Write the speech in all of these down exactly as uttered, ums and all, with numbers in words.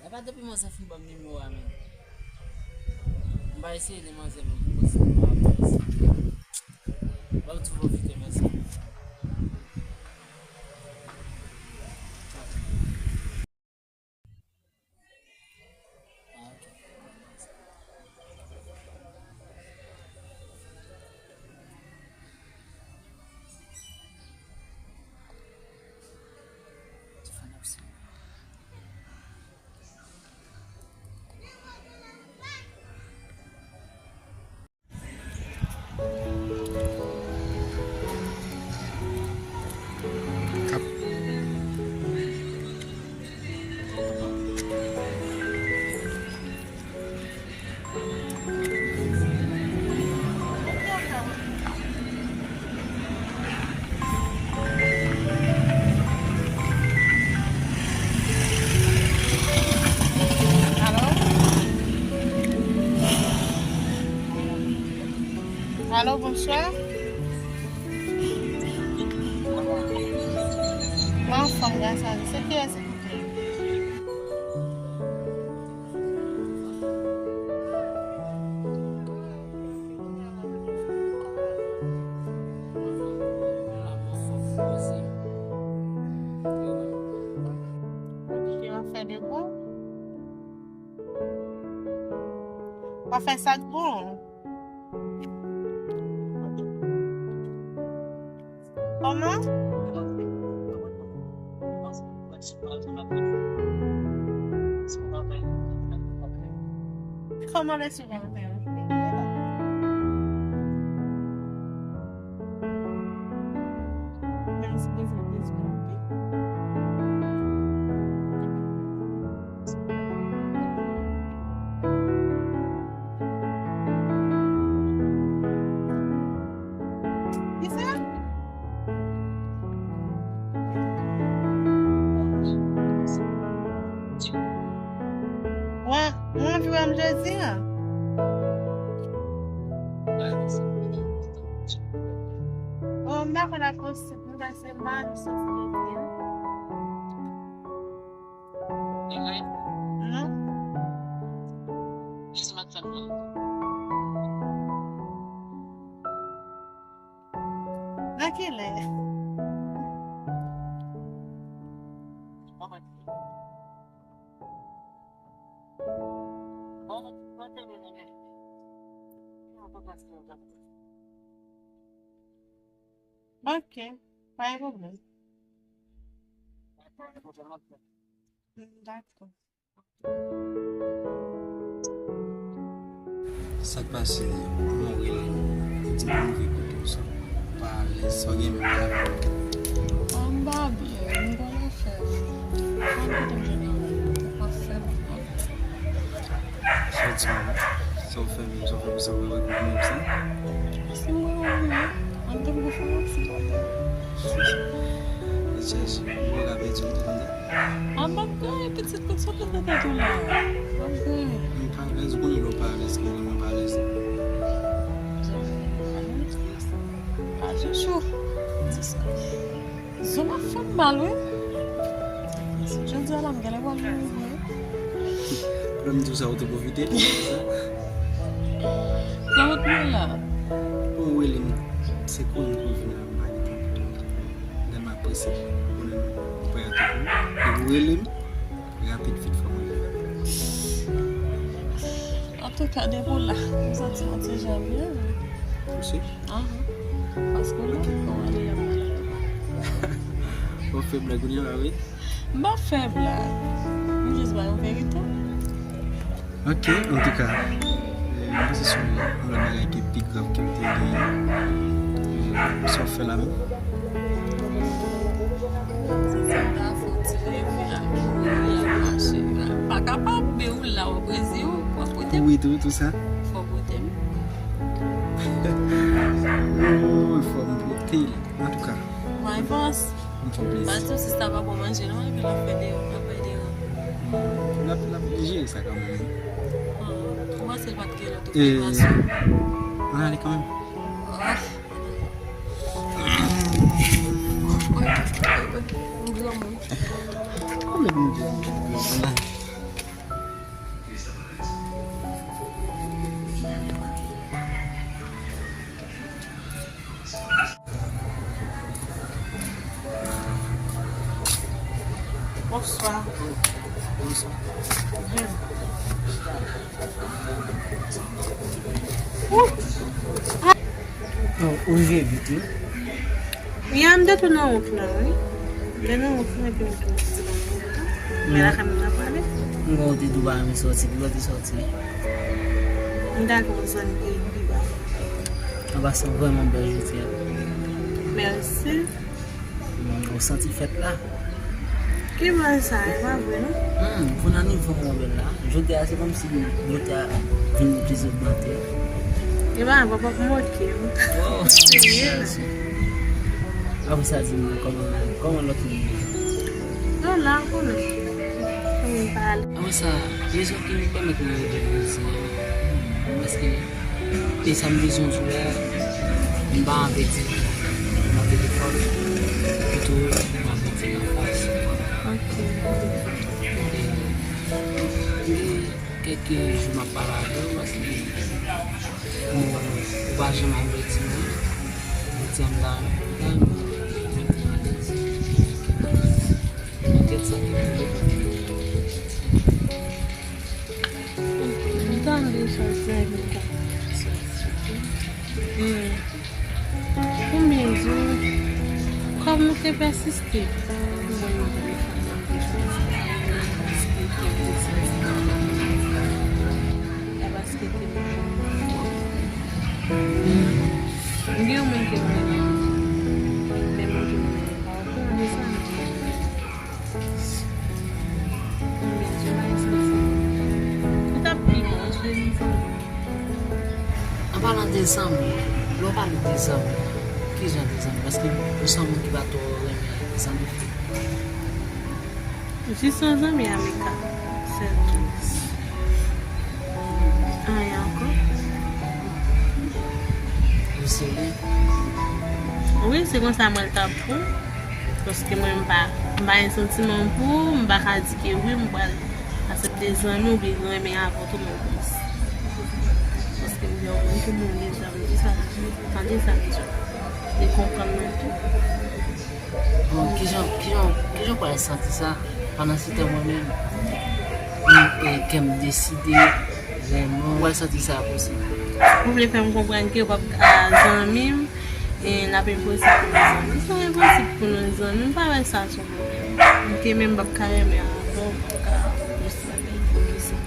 Epa depi manzè fin ban m nimewo a, men. M pa eseye de manzè, men pou kontinye ap eseye. Ban m tou pwofite, mèsi. Ah, ok. Alo? Alo, bonswa. Mwen anfòm, gras a Dye. Se kiyès, silvouplè? Ki w ap fè de bon? W ap fè sa k bon? Kòman? Kòman le sou Valentin? Men sipoze bezwen anpil. Kisa? Wa, ou anvi wè m jodi a? Oh, m pa konn ak posib, m panse m pa anvi soti jodi a. Non. Nan kilè? Ok, pa gen pwoblèm. Dakò. Sa k pase, kòman w rele? Ou di m rive kote w sa. Ou pa alèz, sa w gen menm la. An m pa byen, m gon afè. An kote m jwenn avè w, ou pa fè m mal. Sa w di m, sa w fè menm, sa w fè pou sa w wè kote m sa? Si m wè w, wi. An tankou fè m aksidan. Chèche, ou pa ka pèdi m, tande. An m p ap gaye pitit, kote sot nan tèt ou la? M p ap gaye. M pa alèz, ou konnen lè w pa alèz, ki vrèman pa alèz. A chouchou. Di sa. Zo m ap fè m mal, wi. Jodi a la, m genlè pral mouri vre. Lè m di w sa, ou te pwofite. Sa w ap mwen la. Bon, ou rele m, se konnen pou w vin la, m pa gen tan pou ou. Lè m ap prese, konnen m prè a tou pou ou. Depi w rele m, rapid vit fò mwen rive. Antouka, depi w la, m santi m on ti jan mye, wi. Ou si? Ahan. Paske w la, kòman li ap pale? Ou fè blag kounye a la, wi? M pa fè blag. M jis ba yon verite. Ok, antouka, eh, m panse se yon lòt bagay ki pi grav ke m te genyen. Eh, sa w fè la menm? Se sa ta fè w ti leve a, kouri a mache a. M pa kapab, men ou la, w ap rezi w, w ap pote m. Kouri tou, tou sa? Fò w pote m. Woy, fò m pote l. Antouka. Mwen panse. M fè w plezi. Pa di w si sa pa bon manje non, epi l ap fè de, l ap fè de ran. L ap, l ap jere sa kanmenm. Kòman se l pa t gen lòt okipasyon? Ann ale kanmenm. Ah. M granmoun. Kòman m granmoun? Bonswa. Bonswa. Oh, ou rive vit, wi. Ya, m te tou nan wout la, wi. M te nan wout la, epi m tou. Men lakay mwen ap pale. M wè w te tou pa renmen sòti, poukisa w te sòti? M t al wè yon zanmi ki pi ba. An pasan, vrèman bèl jodi a. Mèsi. Hmm, ou santi fèt la? Ki bal sa, e pa vre, non? Hmm, pou nan nivo mwen bèl la, jodi a se kòmsi bote a vin plis ogmante. E pa vre, pap moke m. Oh, serye. Apre sa, di m kòman, kòman lòt moun ye? Yo la, ou konnen. Kòman pale? Apre sa, rezon ki pèmèt mwen rive jodi a, paske e sa m bezwen di w la, m pa anvi di nan telefòn, pito m anvi di anfas. Ok. E, e kèk jou m ap pale avè w, paske ou, ou pa janm avèti mwen. Ou di m la, la, m te alèz. Nan tèt sa ki pou. M tande sa w di a, men konbyen jou, kòm ou te pèsiste, mwen menm, paske te m gen yon moun ki renmen, men moun ki renmen pa w, konbyen sa m di? Konbyen jou m pa gen santi? Ou t ap pi bon, ou te vin zanmi. An palan de zanmi, lè w pale de zanmi, ki jan de zanmi? Paske ou se yon moun ki pa twò renmen zanmi fi. Jis yon zanmi amikal, sèl tou. Anyen ankò. Ou serye? Wi, se konsa mwen l t ap pou. Paske mwen, m pa, m pa gen santiman pou ou, m pa ka di ke wi, m pral aksepte zanmi oubyen renmen avè w tou, men w konnen. Paske m gen yon moun ki mouri deja, m di sa, tande sa, m di w. E konprann mwen tou. Bon, kijan, kijan, kijan w pral santi sa? Pandansetan mwen menm, m, e, kè m deside renmen w, w pral santi sa posib. Ou vle fè m konprann ke w ap ka zanmi m, e n ap enposib pou nou zanmi. Sa enposib pou nou zanmi, m pa wè sa sou mwen. Ok, men m p ap ka renmen avè w, m p ap ka plis renmen poukisa.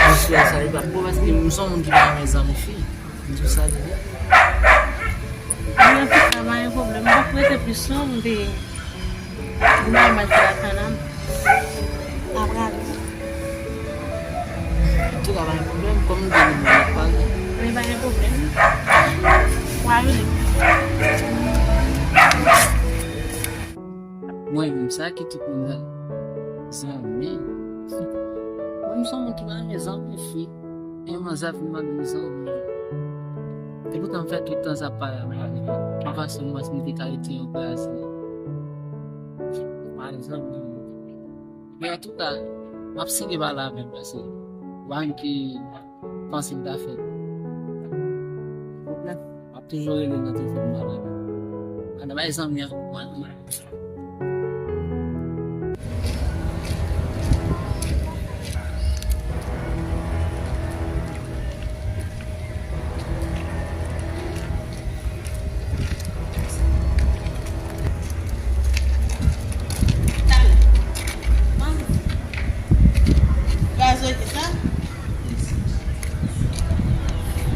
Jis wè sa li p ap bon, paske m se yon moun ki pa renmen zanmi fi. M di w sa deja. Men antouka, pa gen pwoblèm. M p ap rete plis non, m te, m pa renmen al fè lakay la, m ap rale. Antouka, pa gen pwoblèm, kòm m te di w, m ap pale. Men pa gen pwoblèm. W a rele. Mwen menm, sa ki tout moun nan zanmi. Mwen, m se yon moun ki pa renmen zanmi fi. E manzè ap vin mande m zanmi. E poutan m fè tout tan sa ap pale avè l. Yon fason m panse m te ka rete yon kraze. Pa zanmi. Men antouka, m ap sere pale avè l paske w pa menm ki panse m ta fè. M ap toujou rele nan telefòn m pale avè l. Ann bay zanmi an.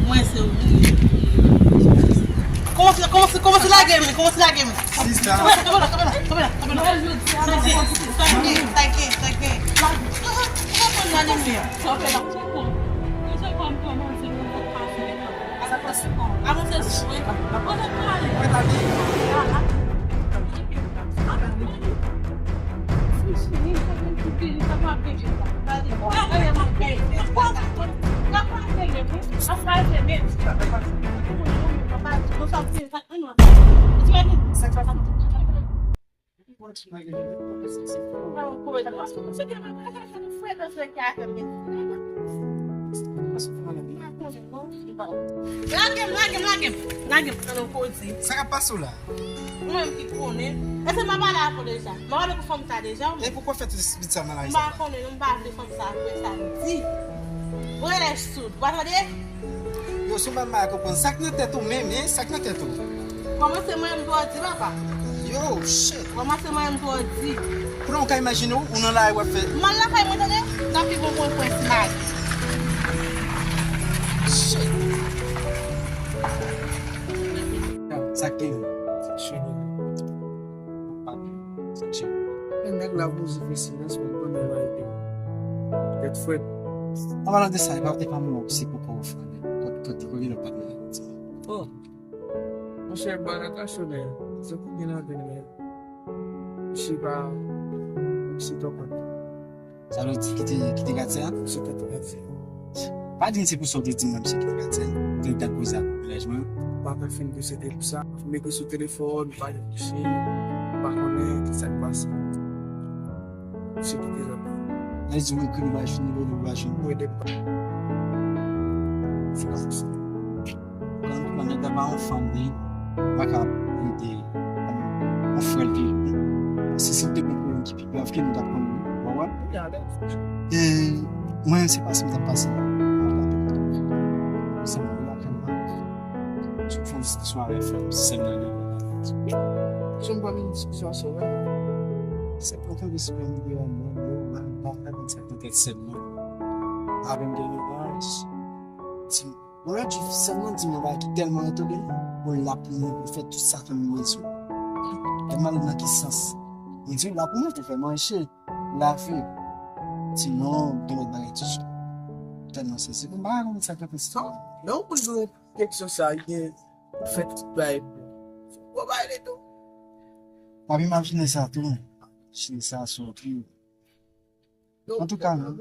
Mwen se ou li ye. Kòmanse, kòmanse, kòmanse lage m, kòmanse lage m. Sista. Kanpe la, kanpe la, kanpe la, kanpe la. Sa ki, sa ki, sa ki. Ou konprann mwen li menm. Avanse sou mwen. Avanse sou mwen. Lage m, lage m, lage m. Lage m, pran nan koze. Sa k ap pase w la? Mwen menm ki konnen. Èske m pa pale avè w deja? M pa pale pou fanm sa deja, ou menm? E poukò w fè tout espit sa nan lari sa? M pa konnen, non, m pa vle fanm sa, vre sa l di. Ou rele soud, ou pa tande? Yo, si w pa mal konprann, sa k nan tèt ou menm, hein? Sa k nan tèt ou? Kòman se mwen menm dwe di, papa? Yo, shit. Kòman se mwen menm dwe di? Kounye a w ka imajine w, ou nan lari w ap fè. M al lakay mwen, tande? Nan pi bon pwen pwen si lari. Shit. Sa k gen? Shit. Sa k gen? Men nèg la bouzi fè silans, mwen konnen mwen ede. Tèt frèt. An palan de sa, e pa, e pa mwen, se poko ou fè. Kot, kot, kote lòt patnè a? Oh. Monchè, bò Natacha, men, se pou gen nan vin, men. Misye pa, misye twò konn. Sa vle di kite, kite katye a? Misye kite katye a. Pa di m se pou sa w te di m nan misye kite katye a. Ou te dat koze ak vilaj mwen. M pa konn fin ke se te pou sa. M ekri sou telefòn, m pa gen kouche, m pa konnen ki sa k pase. Misye kite zòn nan. Sa vle di ou ekri li pa jwenn, li rele ou pa jwenn. Ou ede m pa. Se pa sa. Kan, kan nèg la pa yon fanm li, m pa ka ede yon frè l pi. Si se te yon pwoblèm ki pi grav ke nou t ap konn, ou konprann? E mwen, se pa sa m t ap pase. Sa m la, kèlman. Si w fè yon diskisyon avèk frè m, sè m nan li. Si m pa vin diskisyon ansanm, se pou fè diskisyon avèk mwen, mwen pa fè konn sa nan tèt sè m nan. Avè m gen yon anj. Di m, yon lòt jou, sè m nan di m yon bagay ki tèlman etone m, pou l la pou mwen, pou l fè tout sa ke m bezwen. Li mande nan ki sans. M di, la pou mwen, pou fè manje, lave. Di non, gen lòt bagay toujou. Tèlman sezi, m pa konn sa k ap pase. Lè yon moun gen yon kesyon sa, gen fè tout bagay pou ou. Gwo bagay li tou. W ap imajine sa tou, men. Chili sa soti. Antouka, non.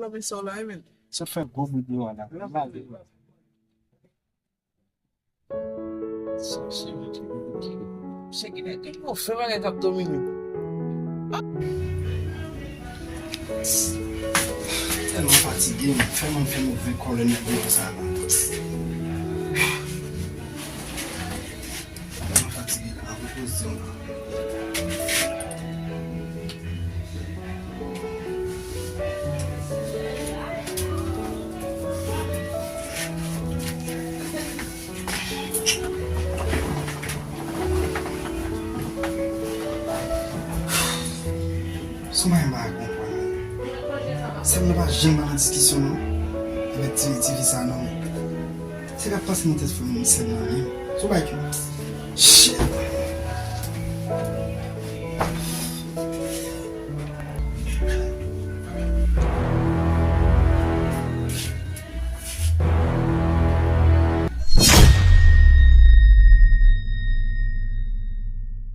Sot fè gwo videyo a la. Sa se, se ki fè bagay k ap domine. Tèlman fatige, man. Fè man fè move kò lè nèg yo sa la. Tèlman fatige la, an repoze m la. Sou mwen m pa konprann. Sè m nan pa janm pa nan diskisyon non. Avèk ti, ti fi sa non. Sa k ap pase nan tèt fanm sè m nan menm? Sou bay ki. Shit.